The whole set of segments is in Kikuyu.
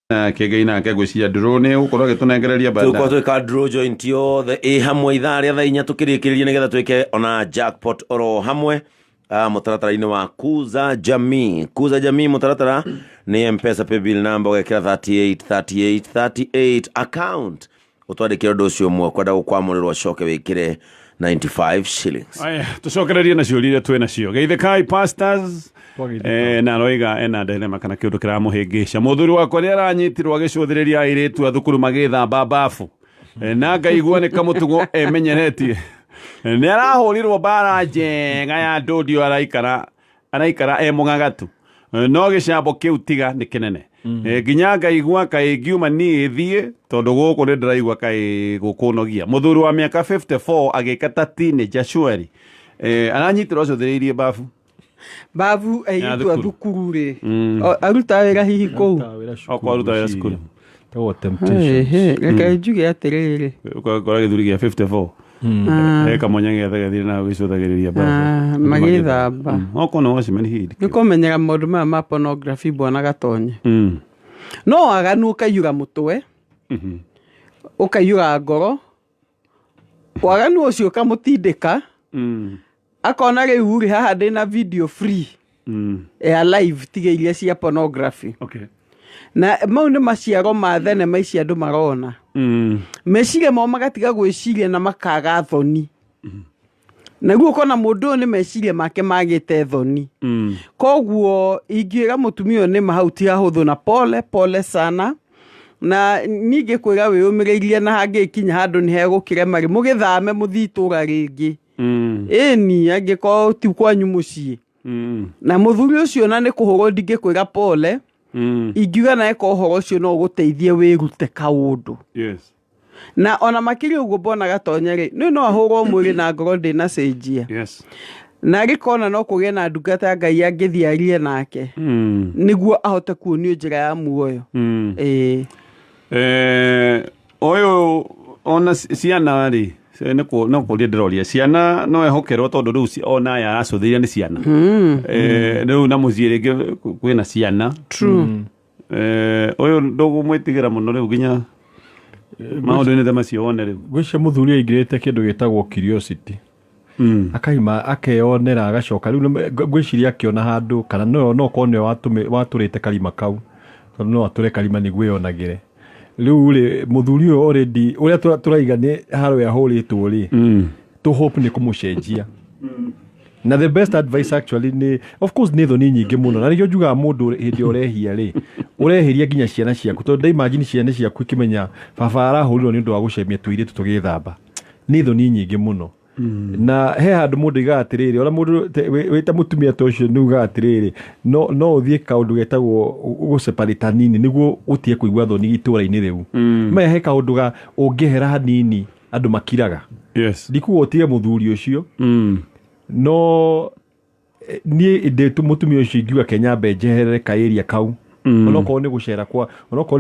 Nake Ngai nake ngwĩciria ndũrũ nĩ gũkorwo agĩtũnengereria tũkorwo banda. Twĩka draw joint yothe ĩ hamwe ithaa rĩa thaa 4, tũkĩrĩkĩrĩria nĩgetha twĩke ona jackpot oro hamwe. Mũtaratara-inĩ wa Kuza Jamii. Kuza Jamii mũtaratara nĩ Mpesa paybill number ũgekĩra 38 38 38, account ũtwandĩkĩre ũndũ ũcio ũmwe kwenda gũkwamũrĩrwo, coke wĩkĩre 95 shillings. Aya, tũcokererie na ciũria iria twĩ nacio. Geithĩkai, pastors. Twageithĩka. Na aroiga ena ndelema kana kĩũndũ kĩramũhĩngĩca. Mũthuri wakwa nĩ aranyitirwo agĩcũthĩrĩria airĩtu a thukuru magĩthamba bafu. Na ngaigua nĩ kamũtugo emenyeretie. Nĩ arahũrirwo mbara njega ya ndũndio, araikara e mũgagatu. No gĩcambo kĩu tiga nĩ kĩnene. Nginya ngaigua kaĩ ngiuma niĩ thiĩ, tondũ gũkũ nĩ ndĩraigua kaĩ gũkũnogia. Mũthuri wa mĩaka 54 agĩka ta teenager surely. Aranyitirwo acũthĩrĩirie babu Babu ya airĩtu a thukuru. Thukuru rĩ, aruta wĩra hihi kũu? Okorwo aruta wĩra cukuru. Tagwo temptations. Ĩhĩ, reke njuge atĩrĩrĩ. Ũgakora gĩthuri gĩa 54 he kamwanya gĩothe gĩthire na gĩcũthagĩrĩria babu. Ah, magĩthamba. Okorwo nĩ watchman hihi. Nĩ kũmenyera maũndũ maya ma pornography, bwana Gatonye. No waganu ũkaiyũra mũtwe, ũkaiyũra ngoro, waganu ũcio ũkamũtindĩka, akona rĩu rĩ, haha ndĩna video free ya live, tiga iria cia pornography. Na mau nĩ maciaro ma thenema ici andũ marona. Meciria mao magatiga gwĩciria na makaga thoni. Naguo ũkona mũndũ ũyũ nĩ meciria make magĩte thoni. Koguo ingĩra mũtumia ũyũ, nĩma hau ti hahũthũ, na pole pole sana, na ningĩ kwĩra wĩyũmĩrĩirie, na hangĩkinya handũ nĩ hegũkĩrema rĩ, mũgĩthame mũthiĩ itũra rĩngĩ. Ĩni angĩkorwo ti kwanyu mũciĩ. Na mũthuri ũcio na nĩ kũhũrwo, ndingĩkwĩra pole. Ingiuga nawe ko ũhoro ũcio no ũgũteithie wĩrute kaũndũ. Na ona makĩria ũguo, mbona Gatonye rĩ, nĩ no ahũrwo mwĩrĩ na ngoro ndĩnacenjia. Na rĩkona no kũgĩe na ndungata ya Ngai angĩthiĩ arie nake, nĩguo ahote kuonio njĩra ya muoyo. Ĩĩ. Ũyũ ona ciana rĩ, no kũria ndĩroria, ciana no ehokerwo? Tondũ rĩu ona aya aracũthĩria nĩ ciana. Rĩu na mũciĩ rĩngĩ kwĩna ciana. True. Ũyũ ndũgũmwĩtigĩra mũno rĩu nginya maũndũ-inĩ ta macio wone rĩu. Ngwĩciria mũthuri aingĩrĩte kĩndũ gĩtagwo curiosity. Akaima akeyonera, agacoka rĩu ngwĩciria akĩona handũ kana no korwo nĩwe watũrĩte karima kau, tondũ no atũre karima nĩguo eyonagĩre. Rĩu rĩ, mũthuri ũyũ already ũrĩa tũraiga nĩ harĩa ahũrĩtwo rĩ, to hope nĩ kũmũcenjia. Na the best advice actually nĩ, of course, nĩ thoni nyingĩ mũno, na nĩkĩo njugaga mũndũ hĩndĩ ĩrĩa ũrehia rĩ, ũrehĩria nginya ciana ciaku, tondũ ndaimagine ciana ciaku ikĩmenya baba arahũrirwo nĩ ũndũ wa gũcemia tũirĩtu tũgĩthamba. Nĩ thoni nyingĩ mũno. Na he handũ mũndũ aigaga atĩrĩrĩ, ona mũndũ wĩ ta mũtumia ta ũcio nĩ ugaga atĩrĩrĩ, no ũthiĩ kaũndũ getagwo gũseparate hanini nĩguo ũtige kũigua thoni itũra-inĩ rĩu. Maya he kaũndũ ga ũngĩehera hanini andũ makiraga. Ndikuga ũtige mũthuri ũcio, no niĩ ndĩ mũtumia ũcio ingiuga ke nyambe njeherere kaĩria kau. Onokorwo nĩ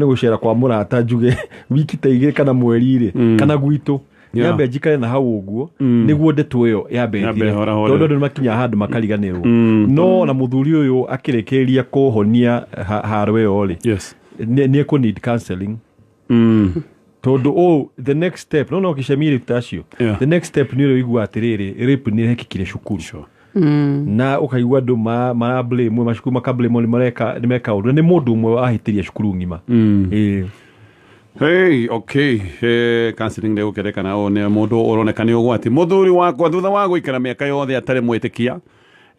gũcera kwa mũrata, njuge wiki ta 2 kana mweri rĩ, kana gwitũ, nyambe njikare na hau ũguo nĩguo ndeto ĩyo yambe Yambe ĩthire, ĩhorahore. tondũ andũ nĩ makinyaga handũ makariganĩrwo. No na mũthuri ũyũ akĩrĩkĩrĩria kũhonia haro ĩyo rĩ, nĩ ekũ need counseling, tondũ oh, the next step no kĩcemia ta acio. The next step nĩ ũrĩa ũigua atĩrĩrĩ, rape nĩ ĩrekĩkire cukuru. Na ũkaigua andũ mara blame macukuru, maka blame nĩ mareka nĩ meka ũndũ, na nĩ mũndũ ũmwe wahĩtĩria cukuru ng'ima. Ĩĩ. Hey, okay. Counseling nĩ gũkerekana ũũ nĩ mũndũ ũroneka nĩ ũgwati. Mũthuri wakwa thutha wa gũikara mĩaka yothe atarĩ mwĩtĩkia,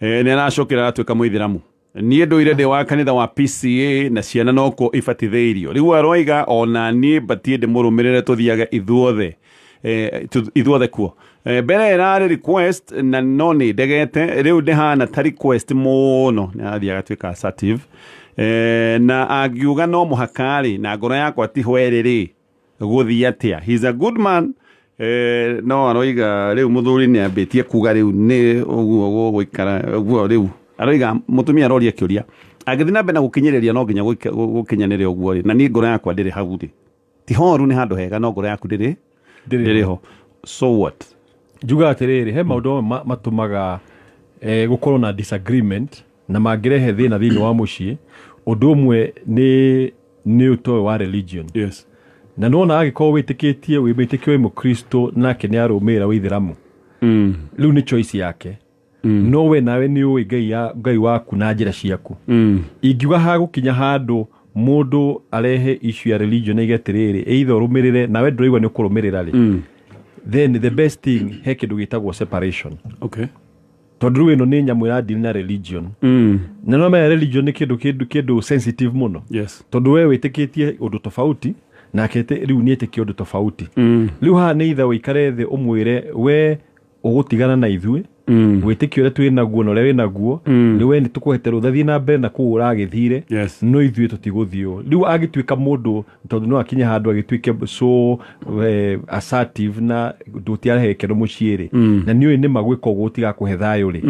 nĩ aracokera aratuĩka mũithĩramu. Niĩ ndũire ndĩ wa kanitha wa PCA na ciana nokuo ibatithĩirio. Rĩu aroiga ona niĩ mbatiĩ ndĩmũrũmĩrĩre, tũthiage ithuothe, ithuothe kuo. Mbere ĩrarĩ request na no nĩ ndegete, rĩu ndĩhana ta request mũno, nĩ arathiĩ agatuĩka assertive. Na angiuga no mũhaka rĩ, na ngoro yakwa ti hwerĩ rĩ, gũthiĩ atĩa? He's a good man. No aroiga rĩu mũthuri nĩ ambĩtie kuga rĩu nĩ ũguo gũgũikara ũguo. Rĩu aroiga mũtumia aroria kĩũria, angĩthiĩ na mbere na gũkinyĩrĩria no nginya gũkinyanĩre ũguo rĩ, na niĩ ngoro yakwa ndĩrĩ hau rĩ. Ti horu, nĩ handũ hega, no ngoro yaku ndĩrĩ ndĩrĩ ho, so what? Njuga atĩrĩrĩ, he maũndũ mamwe matũmaga gũkorwo na disagreement na mangĩrehe thĩna thĩinĩ wa mũciĩ. Ũndũ ũmwe nĩ Nĩ ũtoĩ wa religion. Na nona angĩkorwo wĩtĩkĩtie, wĩ mwĩtĩkio, wĩ mũkristo, nake nĩ arũmĩrĩra wĩithĩramu, rĩu nĩ choice yake. No we nawe nĩ ũĩ Ngai ya Ngai waku na njĩra ciaku. Ingiuga hagũkinya handũ mũndũ arehe issue ya religion aige atĩrĩrĩ, either ũrũmĩrĩre, nawe ndũraigua nĩ ũkũrũmĩrĩra rĩ, then the best thing, he kĩndũ gĩtagwo separation. Tondũ rĩu ĩno nĩ nyamũ ĩradeal na religion, na no menya religion nĩ kĩndũ sensitive mũno. Tondũ we wĩtĩkĩtie ũndũ tofauti nake rĩu nĩ ĩtĩkie ũndũ tofauti. Rĩu haha nĩ itha ũikare thĩ ũmwĩre, we ũgũtigana na ithuĩ, wĩtĩkio ũrĩa twĩ naguo na ũrĩa wĩ naguo, rĩu we nĩ tũkũhete rũtha, thiĩ na mbere na kũu ũragĩthire, no ithuĩ tũtigũthiĩ ũũ. Rĩu angĩtuĩka mũndũ, tondũ no akinye handũ agĩtuĩke so assertive na ndũtiarehe gĩkeno mũciĩ rĩ, na nĩ ũĩ nĩma gwĩka ũguo gũtigakũhe thayũ rĩ,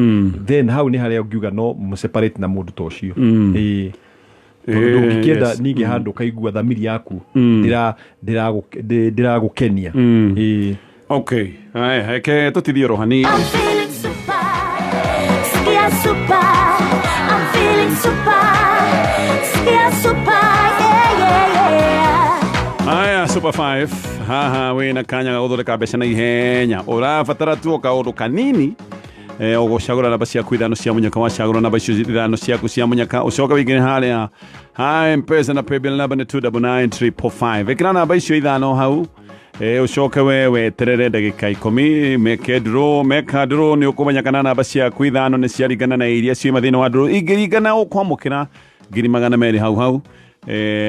then hau nĩ harĩa ũngiuga no mũseparate na mũndũ ta ũcio. Ĩĩ. Tondũ ndũngĩkĩenda ningĩ handũ ũkaigua thamiri yaku ndĩragũkenia. Ĩĩ. Okay, haya, reke tũtithie oro hanini. I'm feeling super, skia super. I'm feeling super, skia super, yeah, yeah, yeah. Haya, Super 5 haha wĩna kanya ga gũthondeka mbeca na ihenya. Ũrabatara tu o kaũndũ kanini, ũgũcagũra namba ciaku ithano cia mũnyaka. Wacagũra namba icio ithano ciaku cia mũnyaka, ũcoke wĩingĩre harĩa ha Mpesa na paybill namba nĩ 299345. Ĩkĩra namba icio ithano hau, ũcoke we weterere ndagĩka 10 meke draw. Meka draw, nĩ ũkũmenya kana namba ciaku ithano nĩ ciaringana na iria ciuma thĩinĩ wa draw. Ingĩringana, ũkwamũkĩra 200,000 hau hau.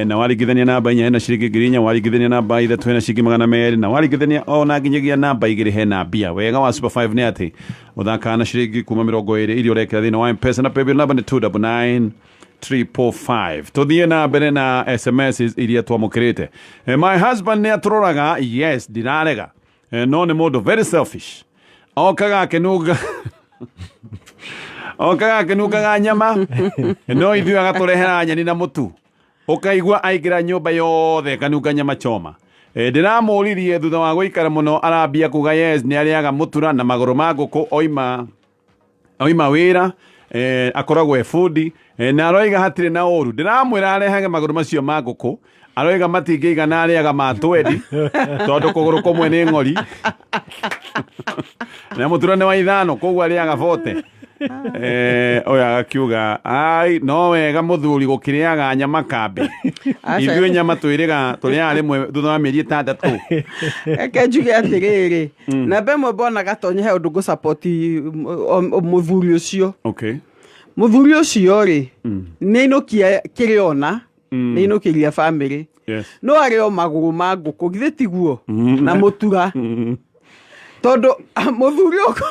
Na waringithania namba 4 hena ciringi 4,000, waringithania namba 3 hena ciringi 200, na waringithania ona nginyagia namba 2 hena mbia. Wega wa Super 5 nĩ atĩ ũthakaga na ciringi kuma 20 iria ũrekĩra thĩinĩ wa Mpesa na paybill namba nĩ 299 555. Tuthiĩ na mbere na SMS iria twamũkĩrĩte. My husband nĩ atũroraga, yes, ndirarega, no nĩ mũndũ very selfish. Okaga akĩnungaga nyama, no ithuĩ agatũrehera nyeni na mũtu. Ũkaigua aingĩra nyũmba yothe kanunga nyama choma. Ndĩramũririe thutha wa gũikara mũno, arambia kuga yes, nĩ arĩaga mũtura na magũrũ ma ngũkũ oima wĩra. Akoragwo e bundi, na aroiga hatirĩ na ũru. Ndĩramwĩra arehage magũrũ macio ma ngũkũ, aroiga matingĩigana, arĩaga ma twendi tondũ kũgũrũ kũmwe nĩ ng'ori na mũtura nĩ wa ithano, koguo arĩaga bote. Ũyũ agakiuga ai, no wega mũthuri gũkĩrĩaga nyama kambe. Aca. Ithuĩ nyama twĩrĩga tũrĩaga rĩmwe thutha wa mĩeri 6. Reke njuge atĩrĩrĩ, namba ĩmwe, mbona Gatonye he ũndũ ngũsapoti mũthuri ũcio. Mũthuri ũcio rĩ, nĩ ainũkia kĩrĩa ona nĩ ainũkĩria bamĩrĩ. No arĩ o magũrũ ma ngũkũ, githĩ tiguo na mũtura? Tondũ mũthuri ũyũ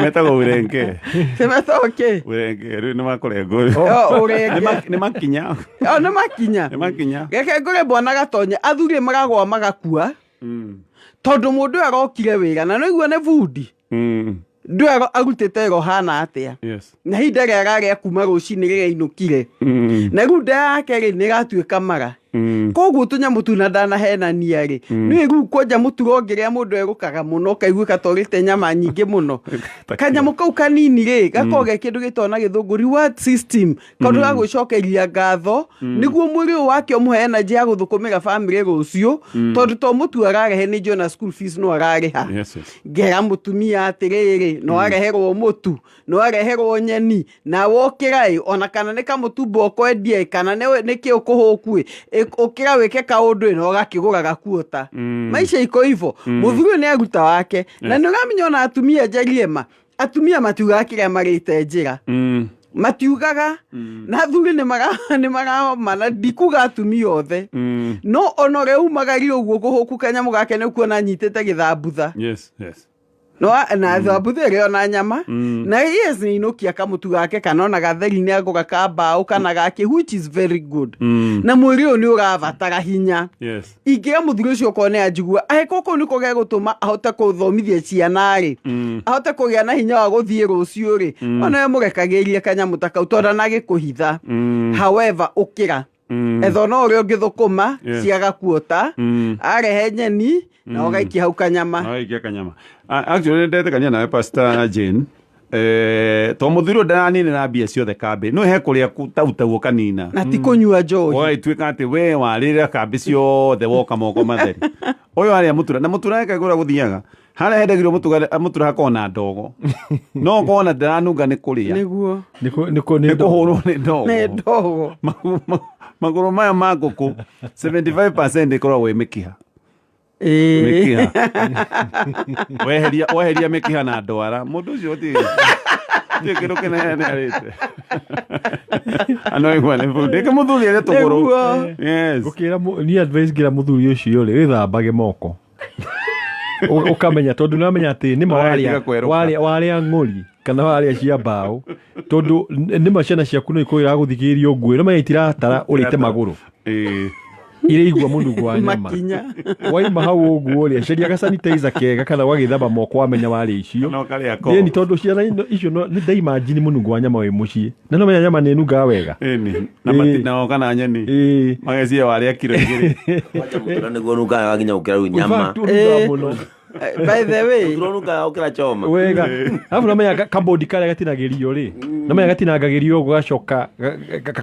Metagwo ũrenge. Metagwo kĩ? Ũrenge rĩu nĩ makũrengwo. O, ũrenge. Nĩ makinya. O, nĩ makinya. Nĩ makinya. Reke ngũre, bwana Gatonye, athuri maragwa magakua tondũ mũndũ ũyũ arokire wĩra na nĩguo nĩ bundi. Ndũ arutĩte wĩra ũhana atĩa? Na ihinda rĩrĩa ararĩa kuma rũcinĩ rĩrĩa ainũkire, na rĩu nda yake rĩ nĩ ĩratuĩka mara. Koguo tũnyamũ tu na ndanahenania rĩ, nĩ rĩu kwanja mũtura ũngĩrĩa mũndũ erũkaga mũno, ũkaiguĩka ta ũrĩte nyama nyingĩ mũno. Kanyamũ kau kanini rĩ, gakoragwo ge kĩndũ gĩtagwo na gĩthũngũ reward system, kaũndũ ga gwĩcokeria ngatho nĩguo mwĩrĩ ũyũ wake ũmũhe energy ya gũthũkũmĩra bamĩrĩ rũciũ, tondũ to mũtu ararehe, nĩ njũĩ na school fees no ararĩha. Ngera mũtumia atĩrĩrĩ, no areherwo mũtu, no areherwo nyeni, na wokĩra ĩ, ona kana nĩ kamũtumbo ũkwendia ĩ, kana nĩ kĩ ũkũhũku ĩ, ũkĩra wĩke kaũndũ ĩ, na ũgakĩgũra gakuota. Maisha iko hivo. Mũthuri ũyũ nĩ aruta wake, na nĩ ũramenya ona atumia, njarie ma, atumia matiugaga kĩrĩa marĩte njĩra. Matiugaga, na athuri nĩ marahoma, na ndikuga atumia othe, no ona ũrĩa umagaria ũguo kũhũku kanyamũ gake, nĩ ũkuona anyitĩte gĩthambutha. No na thambutha ĩrĩa ona nyama na yes, nĩ inũkia kamũtu gake kana ona gatheri nĩ agũra ka mbaũ kana gake, which is very good. Na mwĩrĩ ũyũ nĩ ũrabatara hinya. Ingĩra mũthuri ũcio, okorwo nĩ anjigua, angĩkorwo kũu nĩko gegũtũma ahote kũthomithia ciana rĩ, ahote kũgĩa na hinya wa gũthiĩ rũciũ rĩ, ona we mũrekagĩrie kanyamũ ta kau tondũ anagĩkũhitha. However, ũkĩra etha ona ũrĩa ũngĩthũkũma ciagakuota, arehe nyeni na ũgaikia hau kanyama. Aikia kanyama. Actually, ndetĩkania nawe, Pastor Jane. To mũthuri ũyũ ndaraninĩra mbia ciothe kambĩ no he kũrĩa tautau ũkanina Na ti kũnyua njohi. Ũgagĩtuĩka atĩ we warĩrĩra kambĩ ciothe woka moko matheri. Ũyũ arĩa mũtura na mũtura reke ngwĩra gũthiaga harĩa hendagĩrio mũtura hakoragwo na ndogo no ũkorwo na ndaranunga nĩ kũrĩa. Nĩguo. Nĩ kũhũrwo nĩ ndogo. Nĩ ndogo. Magũrũ maya ma ngũkũ 75% ĩkoragwo ĩ mĩkiha. Ĩĩ. Mĩkiha. Weheria mĩkiha na ndwara mũndũ ũcio ti kĩndũ kĩnene arĩte. Ano igua nĩ bundi. Reke mũthuri arĩe tũgũrũ. Nĩguo. Yes. Ngũkĩra niĩ advice ngĩra mũthuri ũcio rĩ, wĩthambage moko. Ũkamenya tondũ nĩwamenya atĩ nĩma Oya, tiga kwerũka. warĩa ng'ori kana warĩa cia mbaũ tondũ nĩma ciana ciaku no ikorwo iragũthikĩrĩria nguĩ no menya itiratara ũrĩte magũrũ. Ĩĩ. Irĩigua mũnungo wa nyama. Makinya. Waima hau ũguo rĩ, caria ga sanitizer kega kana ũgagĩthamba moko wamenya warĩa icio. No karĩa ko. Ĩni tondũ ciana icio nĩ ndaimagine mũnungo wa nyama wĩ mũciĩ. Na no menya nyama nĩ ĩnungaga wega. Ĩni. Na Ĩĩ. matina kana nyeni. Ĩĩ. Magecia warĩa kiro igĩrĩ. Kwanja mũtura nĩguo ũnungaga nginya gũkĩra rĩu In nyama. fact, ũnungaga Ĩĩ. mũno. By the way, Mũtura ũnungaga gũkĩra choma. Wega. Alafu namenya kabodi karĩa gatinagĩrio rĩ. Namenya gatinangagĩrio ũguo gacoka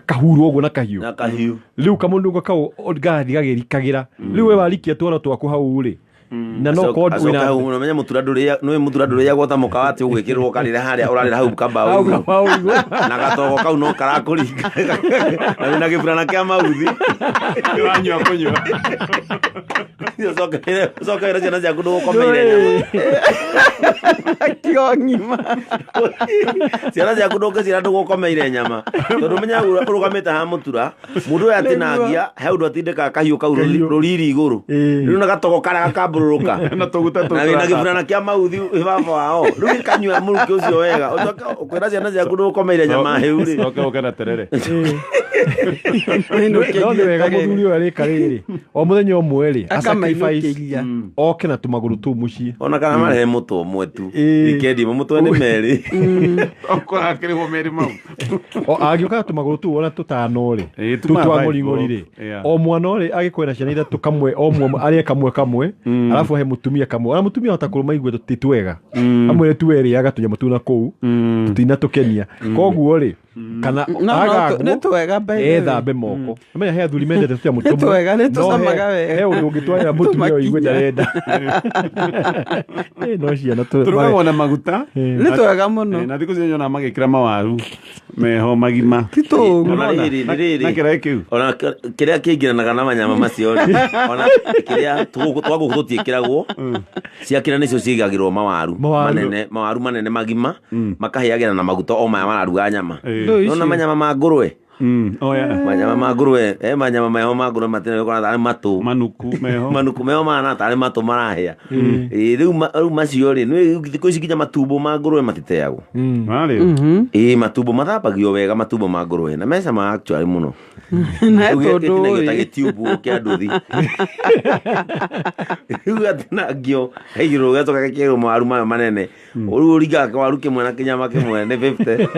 kahurwo ũguo na kahiũ. Na kahiũ. Rĩu kamũnungo kau gathiĩ gagĩrikagĩra. Rĩu we warikia twaro twaku hau rĩ. Na no korwo Acoka wĩna hau unamenya mũtura ndũrĩa nĩ mũtura ndũrĩagwo ta mũkawa atĩ ũgwĩkĩrĩrwo ũkarĩra harĩa ũrarĩra hau kambaũ Hau igũrũ. kambaũ igũrũ. Na gatogo kau no karakũringa. Na wĩna gĩburana kĩa mauthi. Ũranyua kũnyua. Ũcoke wĩre ciana ciaku ndũgũkomeire nyama. Kiro ng'ima. Ciana ciaku ndũngĩciĩra ndũgũkomeire nyama. Tondũ menya ũrũgamĩte haha mũtura, mũndũ ũyũ atinangia, he ũndũ atindĩkaga kahiũ kau rũriri igũrũ. Ĩĩ. Rĩu na gatogo karĩa gakambũrũrũka. Na tũguta tũu Na wĩna tũratata. gĩburana kĩa mauthi wĩ baba wao. Rĩu gĩkanyua mũrukĩ ũcio wega. Ũcoke ũkwĩra ciana ciaku ndũgũkomeire nyama hĩu rĩ. Coke ũke na terere. No nĩ wega mũthuri ũyũ arĩka rĩrĩ. O mũthenya ũmwe rĩ, a sacrifice Akamainũkĩria. oke na tũmagũrũ tũu mũciĩ. Ona kana marehe mũtwe ũmwe tu. Ĩĩ. Wikendi ĩmwe mũtwe nĩ merĩ. Okorwo akĩrĩhwo merĩ mau. O angĩũka na tũmagũrũ tũu ona tũtano rĩ. Ĩĩ, Tũu tuma twa five ng'oring'ori rĩ. Yeah. O mwana rĩ agĩkorwo na ciana ithatũ kamwe o mwe arĩe kamwe kamwe alafu ahe mũtumia kamwe. Ona mũtumia ahota kũrũma igue ti twega. Amwĩre tu werĩaga tũnyamũ tũu na kũu. Tũtinatũkenia. Koguo rĩ kana No, no, aga nĩ twega by the way. ethambe moko. Menya he athuri mendete tũnyamũ Nĩ tũmwe. twega, nĩ No tũcamaga wega. he ũndũ ũngĩtwarĩra mũtumia ũigue Tũmakinya. ndarenda. Ĩ, no ciana Tũrugagwo na maguta. Nĩ twega mũno. Ĩĩ, na thikũ icio nyonaga magĩkĩra mawaru meho magima. Ti tũũru. Ona rĩrĩ, nĩ rĩrĩ. Na kĩraĩ kĩu. Ona kĩrĩa kĩingĩranaga na manyama macio rĩ, ona kĩrĩa twa gũkũ tũtiĩkĩragwo, ciakĩra nĩcio ciigagĩrwo mawaru Mawaru. manene, mawaru manene magima, makahĩagĩra na maguta o maya mararuga nyama. Ĩĩ. Ndũ Nona icio. manyama ma ngũrwe. Oh, yeah. Manyama ma ngũrwe, manyama meho ma ngũrwe matinagio tarĩ matũ. Manuku meho. Manuku meho mahana tarĩ matũ marahĩa. Ĩĩ, rĩu macio rĩ, nĩ thikũ ici nginya matumbo ma ngũrwe matiteagwo. Marĩ. Ĩĩ, matumbo mathambagio wega matumbo ma ngũrwe na mecama actually mũno. Na Rĩu tondũ gĩtinagio ta ũyũ. gĩtiumbu kĩa nduthi. Rĩu gatinangio kaigĩrĩrwo gacoka gekĩrwo mawaru mayo manene. Rĩu ũringaga kawaru kĩmwe na kĩnyama kĩmwe nĩ 50.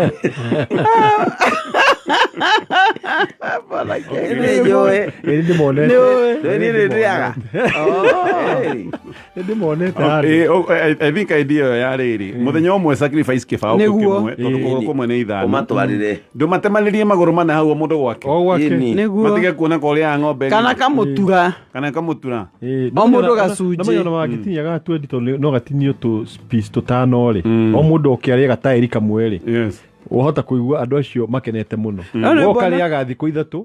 Nĩ njũĩ. Ĩ, nĩndĩmonete. Nĩ ũĩ. Nĩ niĩ nĩndĩaga. Ĩĩ. Nĩndĩmonete handũ. Ĩĩ, I think idea ĩyo ya rĩrĩ mũthenya ũmwe sacrifice kĩbaũ kĩu Nĩguo. kĩmwe tondũ kũgũrũ kũmwe nĩ ithano Ũmatwarĩre. ndũmatemanĩrie magũrũ mana hau o mũndũ gwake O gwake. Ĩni. Nĩguo. matige kuona ka ũrĩaga ng'ombe Kana ng'ima. kamũtura. kana kamũtura Ĩĩ, O mũndũ gacunjĩ. na menya ona wangĩtinia ga 20 tondũ no gatinio tũ piece tũtano rĩ. O mũndũ oke arĩe gataĩri kamwe rĩ. Yes. Wahota kũigua andũ acio makenete mũno. No, nĩ Woka mbona- rĩaga thikũ ithatũ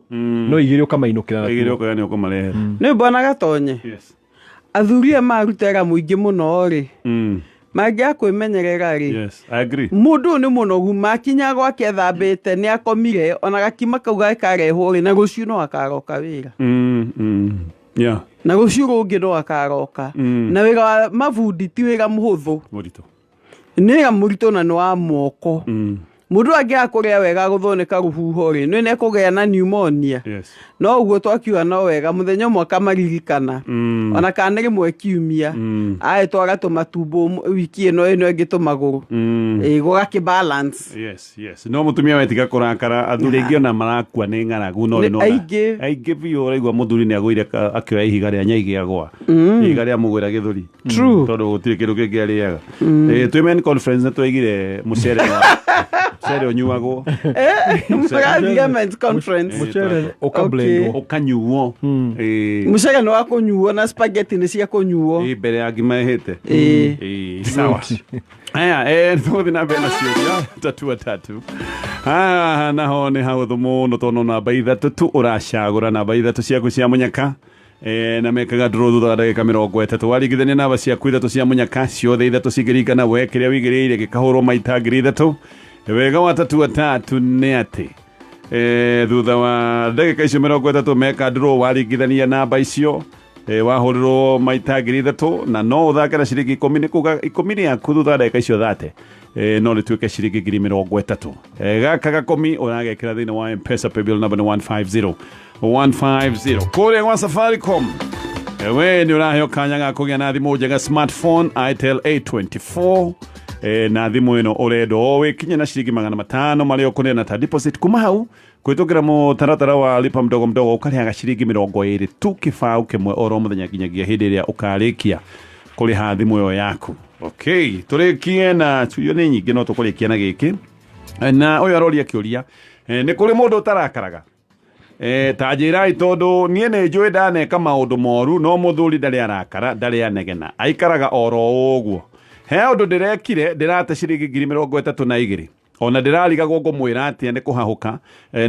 no igĩrĩ ũkamainũkĩra Igĩrĩ natuo. ũkoya nĩ ũkũmarehera. Nĩ mbona gatonye. Yes. Athuri aya maruta wĩra mũingĩ mũno rĩ. Mangĩaga kwĩmenyerera rĩ. Yes, I agree. Mũndũ ũyũ nĩ mũnogu makinya gwake ethambĩte nĩ akomire ona gakima kau gakarehwo rĩ na rũciũ no akaroka wĩra. Yeah. Na rũciũ rũngĩ no akaroka. Na wĩra wa mabundi ti wĩra mũhũthũ. Mũritũ. Nĩ wĩra mũritũ na nĩ wa moko. Mũndũ angĩaga kũrĩa wega agũthwo nĩ karũhuho rĩ, nĩ nĩekũgĩa na pneumonia. Yes. No ũguo twakiuga no wega mũthenya ũmwe akamaririkana, ona kana nĩ rĩmwe kiumia, agĩtwara tũmatumbo wiki ĩno ĩno ĩngĩ tũmagũrũ. Ĩĩ, gũgakĩ balance. Yes. No mũtumia we tiga kũrakara, athuri aingĩ ona marakua nĩ ng'aragu no Nĩ nĩ aingĩ. Aingĩ biũ, ũraigua mũthuri nĩ agũire akĩoya ihiga rĩa nyaigĩ agwa. Ihiga rĩa mũgwĩra gĩthũri. True. Tondũ gũtirĩ kĩndũ kĩngĩ arĩaga. Twĩ men conference nĩ twaigire mũcere mũcere ũnyuagwo. Mũrathire men's conference. Mũcere ũkablendwo. Ũkanyuo. Mũcere nĩ wa kũnyuo na spaghetti nĩ cia kũnyuo. Mbere ya ngima ĩhĩte. Ĩĩ. Sawa. Aya, tũgũthiĩ na mbere na ciũria tatua tatu. Haha naho nĩ hahũthũ mũno tondũ namba ithatũ tu ũracagũra, namba ithatũ ciaku cia mũnyaka. Na mekaga draw thutha wa ndagĩka 30. Waringithania namba ciaku ithatũ cia mũnyaka ciothe ithatũ cingĩringana, we kĩrĩa wĩigĩrĩire gĩkahũrwo maita 3000. Wega wa tatua tatu nĩ atĩ thutha wa ndagĩka icio 30 meka draw, waringithania namba icio, wahũrĩrwo maita 3000, na no ũthake na ciringi 10, nĩ kuga 10 rĩaku thutha wa ndagĩka icio 30 no rĩtuĩke ciringi 30,000. Gaka gakũmi ũragekĩra thĩinĩ wa M-Pesa paybill number nĩ 150 150 kũrĩa gwa Safaricom. We nĩ ũraheo kanya ga kũgĩa na thimũ njega, smartphone Itel A24. Na thimũ ĩno ũrendwo o wĩkinye na ciringi 500 marĩa ũkũneana ta deposit. Kuma hau kũhĩtũkĩra mũtaratara wa lipa mdogo mdogo, ũkarĩhaga ciringi 20 tu kĩbaũ kĩmwe oro mũthenya nginyagia hĩndĩ ĩrĩa ũkarĩkia kũrĩha thimũ ĩyo yaku. Okay, tũrĩkie na ciũria nĩ nyingĩ, no tũkũrĩkia na gĩkĩ. Na ũyũ aroria kĩũria, nĩ kũrĩ mũndũ ũtarakaraga? Ta njĩrai, tondũ niĩ nĩ njũĩ ndaneka maũndũ moru, no mũthuri ndarĩ arakara, ndarĩ anegena, aikaraga oro ũguo. He ũndũ ndĩrekire, ndĩrate ciringi 32,000, ona ndĩrarigagwo ngũmwĩra atĩa nĩ kũhahũka.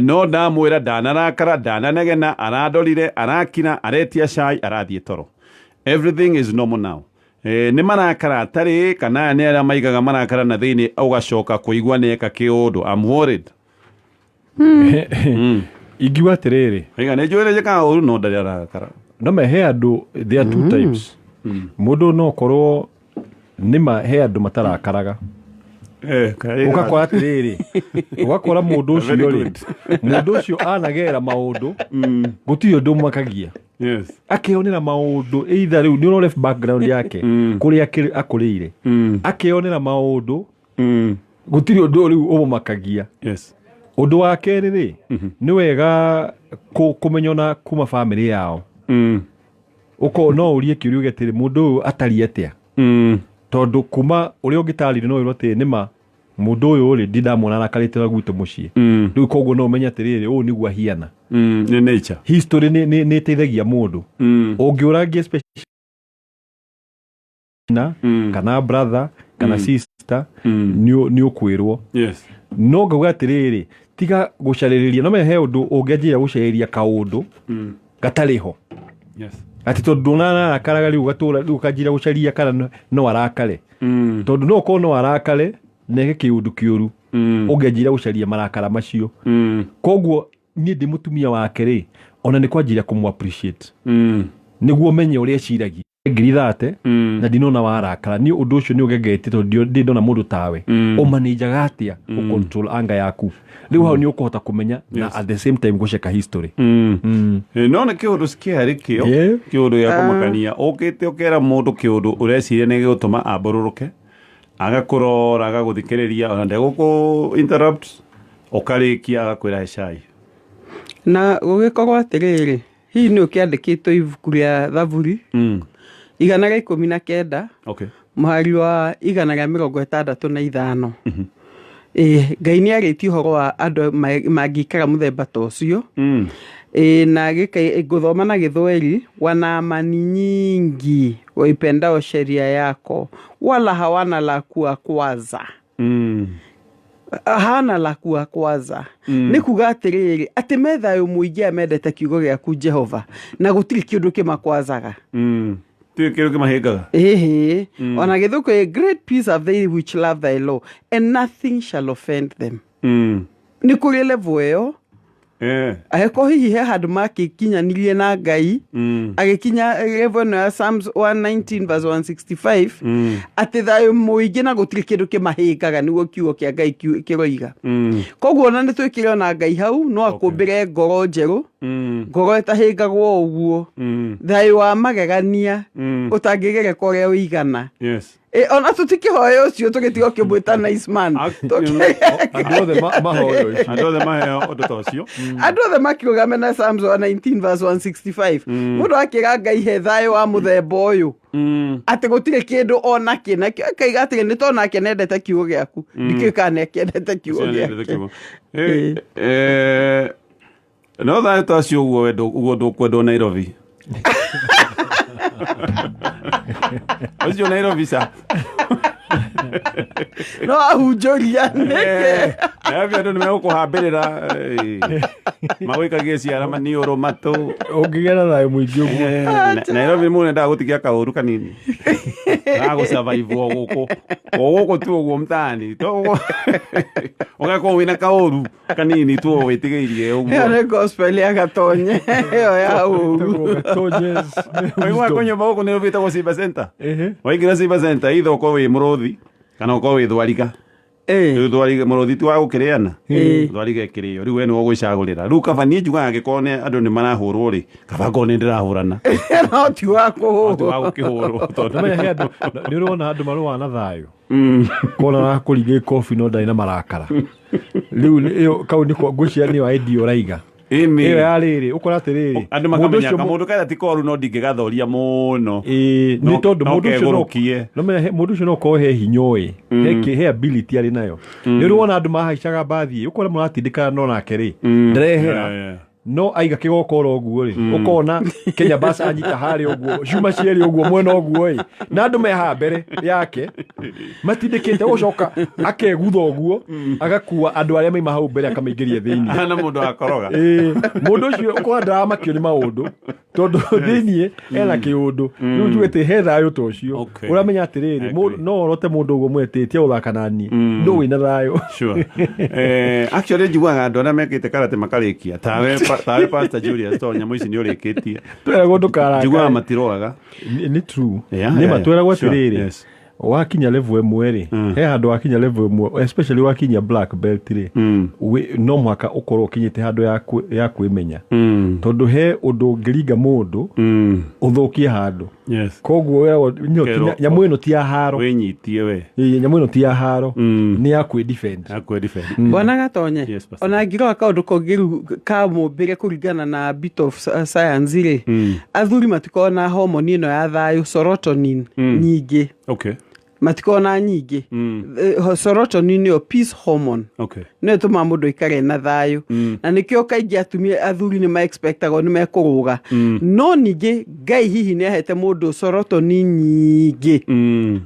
No ndamwĩra ndanarakara, ndananegena, arandorire, arakira, aretia cai, arathiĩ toro. Everything is normal now. Nĩ marakara atarĩ, kana aya nĩ arĩa maigaga marakara na thĩinĩ ũgacoka kũigua nĩ eka kĩũndũ? I'm worried. Ingiuga atĩrĩrĩ, Aiga nĩ njũĩ nĩ njĩkaga ũru, no ndarĩ arakara. No me he andũ, there are two types. Mũndũ no korwo nĩma he andũ matarakaraga, ũgakora atĩrĩrĩ, ũgakora mũndũ ũcio rĩ, mũndũ ũcio anagera maũndũ, gũtirĩ ũndũ ũmakagia. Akĩonera maũndũ, either rĩu nĩ ũrore background yake, kũrĩa akũrĩire, akĩonera maũndũ, gũtirĩ ũndũ rĩu ũmũmakagia. Ũndũ wa kerĩ rĩ, nĩ wega kũmenya ona kuma bamĩrĩ yao. Ũkorwo no ũrie kĩũria uge atĩrĩ, mũndũ ũyũ atariĩ atĩa? Tondũ kuma ũrĩa ũngĩtarire no wĩrwo atĩrĩ, nĩma mũndũ ũyũ rĩ, ndindamuona arakarĩte na gwitũ mũciĩ. Rĩu koguo no ũmenye atĩrĩrĩ, ũũ nĩguo ahiana. Nĩ nature. History nĩ ĩteithagia mũndũ. Ũngĩũrangia especially na kana brother kana sister, nĩ ũkwĩrwo. No ngauga atĩrĩrĩ, tiga gũcarĩrĩria, no menya he ũndũ ũngĩanjĩrĩria gũcarĩria kaũndũ gatarĩ ho. Atĩ tondũ ndũnarakaraga rĩu ũgatũra rĩu ũkanjĩra gũcaria kana no arakare. Tondũ no ũkorwo no arakare na eke kĩũndũ kĩũru, ũngĩanjĩra gũcaria marakara macio. Koguo niĩ ndĩ mũtumia wake rĩ, ona nĩ kwanjĩrĩria kũmũ appreciate, nĩguo menye ũrĩa eciragia. 30,000 na ndinona warakara, niĩ ũndũ ũcio nĩ ũgengetie, tondũ ndĩ ndona mũndũ tawe ũmanĩnjaga atĩa gũ-control anga yaku. Rĩu hau nĩ ũkũhota kũmenya na at the same time gũceka history. No nĩ kĩũndũ kĩarĩ kĩo kĩũndũ gĩa kũmakania, ũkĩte ũkera mũndũ kĩũndũ ũreciria nĩ gĩgũtũma ambũrũrũke, agakũrora, agagũthikĩrĩria, ona ndegũkũ interrupt, ũkarĩkia agakwĩra he cai. Na gũgĩkorwo atĩrĩrĩ, hihi nĩ ũkĩandĩkĩtwo ibuku rĩa Thaburi 119, mũhari wa 165. Ĩĩ, Ngai nĩ arĩtie ũhoro wa andũ mangĩikara mũthemba ta ũcio. Ĩĩ, na ngũthoma na Gĩthweri: wana amani nyingi waipendao sheria yako, wala hawana la kuwakwaza. Hana la kuwakwaza. Nĩ kuga atĩrĩrĩ, atĩ me thayũ mũingĩ aya mendete kiugo gĩaku Jehova, na gũtirĩ kĩũndũ kĩmakwazaga. Tirĩ kĩndũ kĩmahĩngaga. Ĩhĩ, ona Gĩthũkũ: a great peace have they which love thy law, and nothing shall offend them. Nĩ kũrĩ level ĩyo. Angĩkorwo hihi he handũ makĩkinyanirie na Ngai, agĩkinya level ĩno ya Psalms 119 verse 165, atĩ thayũ mũingĩ na gũtirĩ kĩndũ kĩmahĩngaga, nĩguo kiugo kĩa Ngai kĩroiga. Koguo ona nĩ twĩkĩre ona Ngai hau, no akũmbĩre ngoro njerũ, ngoro ĩtahĩngagwo ũguo, thayũ wa magegania ũtangĩgereka ũrĩa ũigana. Ona tũtikĩhoya ũcio, tũgĩtiga ũkĩmwĩta nice man. Andũ othe mahoyo ici. Andũ othe maheo ũndũ ta ũcio. Andũ othe makĩrũgame na Psalms 119 verse 165. Mũndũ akĩra Ngai, he thayũ wa mũthemba ũyũ, atĩ gũtirĩ kĩndũ ona kĩ nakĩo, akaiga atĩrĩ, nĩ tondũ nake nendete kiugo gĩaku. Ndikĩũĩ kana nĩakĩendete kiugo gĩake. No thayũ ta ũcio ũguo wendo ũguo ndũkwendwo Nairobi ũcio, Nairobi ca. No ahunjũria nĩkĩ? Nairobi andũ nĩ megũkũhambĩrĩra, magwĩkagie ciara maniũrũ matũ. Ũngĩgĩa na thayũ mũingĩ ũguo. Nairobi mũndũ endaga gũtigia kaũru kanini gagũsurvive o gũkũ, o gũkũ tu ũguo mtaani, to ũgakorwo wĩna kaũru kanini tu wĩtigĩirie Ĩyo ũguo. Nĩ gospel ya Gatonye ĩyo ya ũru. Gatonye's Waigua wisdom. kũnyũmba gũkũ Nairobi ĩtagwo Simba Center. Ehe. Waingĩra Simba Center, either ũkorwo wĩ mũrũthi kana ũkorwo wĩ thwariga. Rĩu thwariga, mũrũthi ti wa gũkĩrĩana, thwariga ĩkĩrĩo. Rĩu we nĩwe ũgwĩcagũrĩra. Rĩu kaba niĩ njugaga angĩkorwo nĩ andũ nĩ marahũrwo rĩ, kaba ngorwo nĩ ndĩrahũrana. No ti wa Ti kũhũrwo. wa gũkĩhũrwo tondũ Nĩmenya he andũ, nĩ ũrona andũ marũaga na thayũ, kona arakũringa ikobi no ndarĩ na marakara. Rĩu ĩyo kau nĩko ngwĩciria nĩyo idea ũraiga. Ĩni. Ĩyo ya rĩrĩ ũkora atĩrĩrĩ, Andũ mũndũ makamenya ũcio kamũndũ karĩa ti koru no ndingĩgathoria mũno. Ĩĩ, nĩ tondũ no mũndũ ũcio kegũrũkie. No menya mũndũ ũcio no korwo he hinya ũĩ, he ability arĩ nayo. Nĩ ũrĩ wona andũ mahaicaga mbathi, ũkora mũratindĩkana no nake rĩ ndarehera. No aiga kĩgokora ũguo rĩ, ũkona Kenya bus anyita harĩa ũguo, cuma cierĩ ũguo mwena ũguo ĩ, na andũ me haha mbere yake matindĩkĩte, gũcoka akegutha ũguo, agakua andũ arĩa maima hau mbere akamaingĩria thĩinĩ. Hana mũndũ akoroga. Ĩĩ, mũndũ ũcio ũkora ndaramakio nĩ maũndũ tondũ thĩiniĩ ena kĩũndũ. Rĩu njugĩte he thayũ ta ũcio, ũramenya atĩrĩrĩ, no orote mũndũ ũguo mwetĩtie gũthaka naniĩ no wĩna thayũ. Sure. Actually njiguaga andũ arĩa mekĩte karate makarĩkia tawe Pastor Julius, tondũ nyamũ ici nĩ ũrĩkĩtie, Tweragwo ndũkarakare. Njiguaga matiroaga. Nĩ true. Nĩ ma tweragwo atĩrĩrĩ, wakinya level ĩmwe rĩ, he handũ wakinya level ĩmwe, especially wakinya black belt rĩ, no mũhaka ũkorwo ũkinyĩte handũ ya kwĩmenya, tondũ he ũndũ ũngĩringa mũndũ ũthũkie handũ. Koguo wĩragwo nyamũ ĩno ti ya haro. Wĩnyitie we. Ĩĩ, nyamũ ĩno ti ya haro, nĩ ya kwĩ defend. Ya kwĩ defend. Bwana Gatonye, Yes, Pastor. ona ngirora kaũndũ kangĩ rĩu ka mũmbĩre kũringana na bit of science rĩ, athuri matikoragwo na homoni ĩno ya thayũ, serotonin, nyingĩ. Matikoragwo na nyingĩ. Serotonin nĩyo peace hormone, nĩyo ĩtũmaga mũndũ aikare na thayũ, na nĩkĩo kaingĩ atumia, athuri nĩ ma-expectagwo nĩ mekũrũga. No ningĩ Ngai hihi nĩ ahete mũndũ serotonin nyingĩ,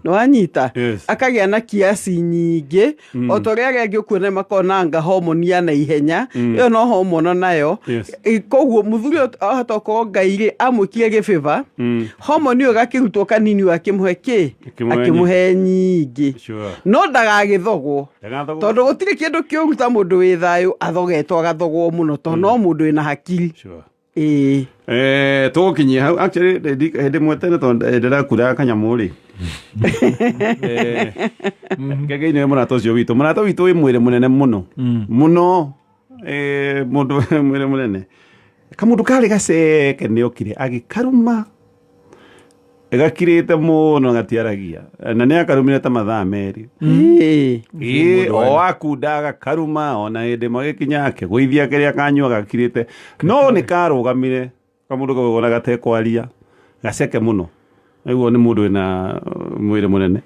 nĩ wanyita? Yes. Akagĩa na kiasi nyingĩ o ta ũrĩa arĩa angĩ ũkuona makona homoni ya naihenya ĩyo, no homono nayo. Koguo mũthuri ũyũ ahota gũkorwo Ngai rĩ amwĩkire gĩbĩba, homoni ĩyo ĩgakĩrutwo kanini, akĩmũhe kĩ? Akĩmũhe. Akĩmũhe nyingĩ. No ndagagĩthogwo. Ndagathogwo. Tondũ gũtirĩ kĩndũ kĩũru ta mũndũ wĩ thayũ athogetwo, agathogwo mũno, tondũ no mũndũ wĩna hakiri. Ĩĩ. Tũgũkinyia hau. Actually hĩndĩ ĩmwe tene, tondũ ndĩrakuraga kanyamũ rĩ, ngenge-inĩ mũrata ũcio witũ, mũrata witũ wĩ mwĩrĩ mũnene mũno mũno, mũndũ wĩ mwĩrĩ mũnene, kamũndũ karĩ gaceke nĩ okire agĩkaruma gakirĩte mũno, gatiaragia, na nĩ akarumire ta mathaa 2. Ĩĩ, o akunda agakaruma, ona hĩndĩ ĩmwe agĩkinya akĩgũithia kĩrĩa kanyua gakirĩte, no nĩ karũgamire kamũndũ kau ona gatekwaria, gaceke mũno ũguo, nĩ mũndũ wĩna mwĩrĩ mũnene.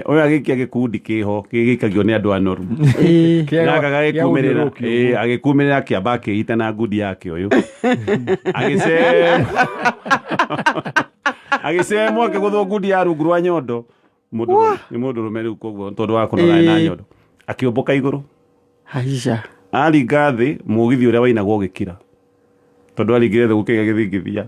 Ũyũ agĩikia gĩkundi kĩho gĩgĩikagio nĩ andũ anoru. Gaka gagĩkumĩrĩra, ĩĩ, agĩkumĩrĩra, akĩamba akĩita na ngundi yake ũyũ, agĩcemwo, agĩcemwo, akĩgũthwo ngundi ya rungu rwa nyondo. Mũndũ nĩ mũndũ rũme rĩu, koguo tondũ wa kũnora na nyondo, akĩũmbũka igũrũ. Haica. Aringa thĩ, mũgithi ũrĩa wainagwo ũgĩkira, tondũ aringire thĩ gũkĩgĩa gĩthingithia.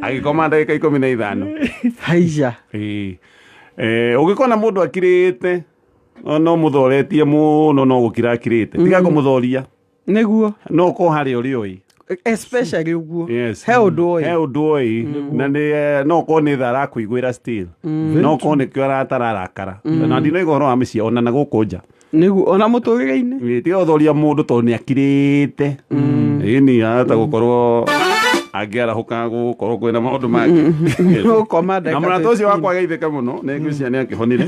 Agĩkoma ndagĩka 15. Haica. Ĩĩ. Ũngĩkona mũndũ akirĩte. No mũthoretie mũno no gũkira akirĩte, tiga kũmũthoria. Nĩguo. No ko harĩa ũrĩ ũĩ. Especially ũguo. Yes. He ũndũ ũĩ. He ũndũ ũĩ na nĩ no korwo nĩ tha arakũiguĩra still, no korwo nĩkĩo aratararakara na ndinoiga ũhoro wa mĩciĩ ona na gũkũ nja. Nĩguo, ona mũtũrĩre-inĩ. Ĩ, tiga gũthoria mũndũ tondũ nĩ akirĩte, ĩni ahota gũkorwo angĩarahũka gũkorwo kwĩna maũndũ mangĩ. Ũkoma Na ndagĩka mũrata ũcio 15. wakwa ageithĩka mũno nĩ ngwĩciria nĩ akĩhonire.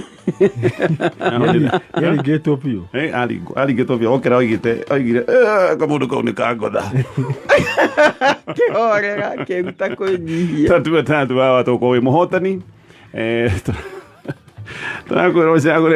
Ahonire. Yaringĩtwo biũ. Eh, aringĩtwo biũ, okĩra oigire, "Eh, kamũndũ kau nĩ kangotha." Kĩhorera kĩruta kwĩnyihia. 33 wa tũkorwo wĩ mũhotani. Tũrakwĩra ũcagũre.